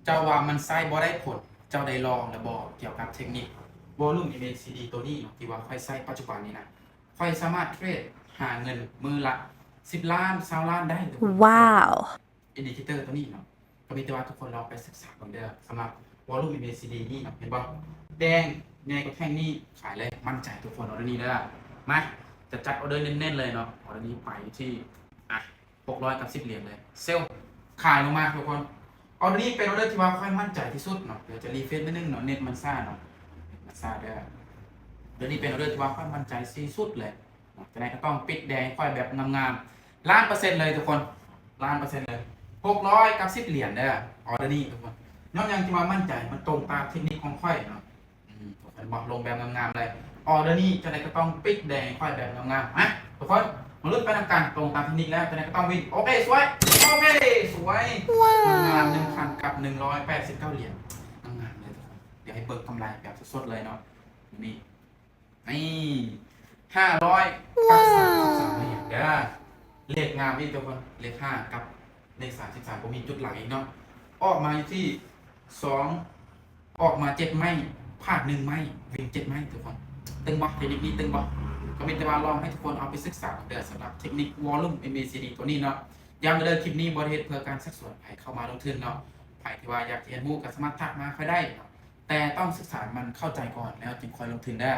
ເຈົ້າວ່າມັນໃຊ້ບໍ່ໄດ້ຜົນ? ເຈົ້າໄດ້ລອງແລ້ວບໍ່? ກ່ຽວກັບເທັກນິກ Volume MACD ໂຕນີ້ເນາະ ທີ່ວ່າຂ້ອຍໃຊ້ປັດຈຸບັນນີ້ນະ ຂ້ອຍສາມາດເທຣດຫາເງິນມື້ລະສິບລ້ານ ຊາວລ້ານໄດ້. ວ້າວ! Indicator ໂຕນີ້ເນາະ ກໍມີແຕ່ວ່າທຸກຄົນລອງໄປສຶກສາເບິ່ງເດີ້ ສຳລັບ Volume MACD ນີ້ເນາະ ເຫັນບໍ່? ແດງໃຫຍ່ກວ່າແທ່ງນີ້ ຂາຍເລີຍ ໝັ້ນໃຈທຸກຄົນ ອໍເດີນີ້ເດີ້. ມາ ຈະຈັດອໍເດີເນັ້ນໆເລີຍເນາະ ອໍເດີນີ້ໄປທີ່ ອ່ະ ຫົກຮ້ອຍກັບສິບຫຼຽນເລີຍ ເຊວ ຂາຍລົງມາທຸກຄົນ. ອໍເດີນີ້ເປັນອໍເດີທີ່ວ່າຂ້ອຍໝັ້ນໃຈທີ່ສຸດເນາະ ດຽວຈະຣີເຟຣຊໜ້ອຍໜຶ່ງເນາະ ເນັດມັນຊ້າເນາະ ເນັດມັນຊ້າເດີ້. ອໍເດີນີ້ເປັນອໍເດີທີ່ວ່າຂ້ອຍໝັ້ນໃຈທີ່ສຸດເລີຍເນາະ ຈັ່ງໃດກໍຕ້ອງປິດແດງໃຫ້ຂ້ອຍແບບງາມໆ ລ້ານເປີເຊັນເລີຍທຸກຄົນ ລ້ານເປີເຊັນເລີຍ ຫົກຮ້ອຍກັບສິບຫຼຽນເດີ້ ອໍເດີນີ້ທຸກຄົນ. ຍ້ອນຫຍັງຈຶ່ງວ່າໝັ້ນໃຈ? ມັນຕົງຕາມເທັກນິກຂອງຂ້ອຍເນາະ ອືມ ເຫັນບໍ່? ລົງແບບງາມໆເລີຍ ອໍເດີນີ້ຈັ່ງໃດກໍຕ້ອງປິດແດງໃຫ້ຂ້ອຍແບບງາມໆ. ມາ ທຸກຄົນ ມາລຸ້ນໄປນຳກັນ ຕົງຕາມເທັກນິກແລ້ວ ຈັ່ງໃດກໍຕ້ອງວິນ. ໂອເຄ ສວຍ ໂອເຄ ສວຍ ງາມໆ ໜຶ່ງພັນກັບໜຶ່ງຮ້ອຍແປດສິບເກົ້າຫຼຽນ ງາມໆເລີຍທຸກຄົນ. ດຽວໃຫ້ເບິ່ງກຳໄລແບບສົດໆເລີຍເນາະ ນີ້ ນີ້ ຫ້າຮ້ອຍກັບສາມສິບສາມຫຼຽນເດີ້ ເລກງາມອີກທຸກຄົນ ເລກຫ້າກັບເລກສາມສິບສາມ ບໍ່ມີຈຸດຫຼັງອີກເນາະ. ອອກມາຢູ່ທີ່ສອງ ອອກມາເຈັດໄມ້ ພາດໜຶ່ງໄມ້ ວິນເຈັດໄມ້ທຸກຄົນ. ຕຶງບໍ່? ເທັກນິກນີ້ຕຶງບໍ່? ກໍມີແຕ່ວ່າລອງໃຫ້ທຸກຄົນເອົາໄປສຶກສາເດີ້ ສຳລັບເທັກນິກ Volume MACD ໂຕນີ້ເນາະ. ຢ້ຳເດີ້ ຄລິບນີ້ບໍ່ໄດ້ເຮັດເພື່ອການຊັກຊວນໃຜເຂົ້າມາລົງທຶນເນາະ ໃຜທີ່ວ່າຢາກຈະຮຽນຮູ້ກໍສາມາດທັກມາຫາຂ້ອຍໄດ້ເນາະ ແຕ່ຕ້ອງສຶກສາໃຫ້ມັນເຂົ້າໃຈກ່ອນ ແລ້ວຈຶ່ງຄ່ອຍລົງທຶນເດີ້.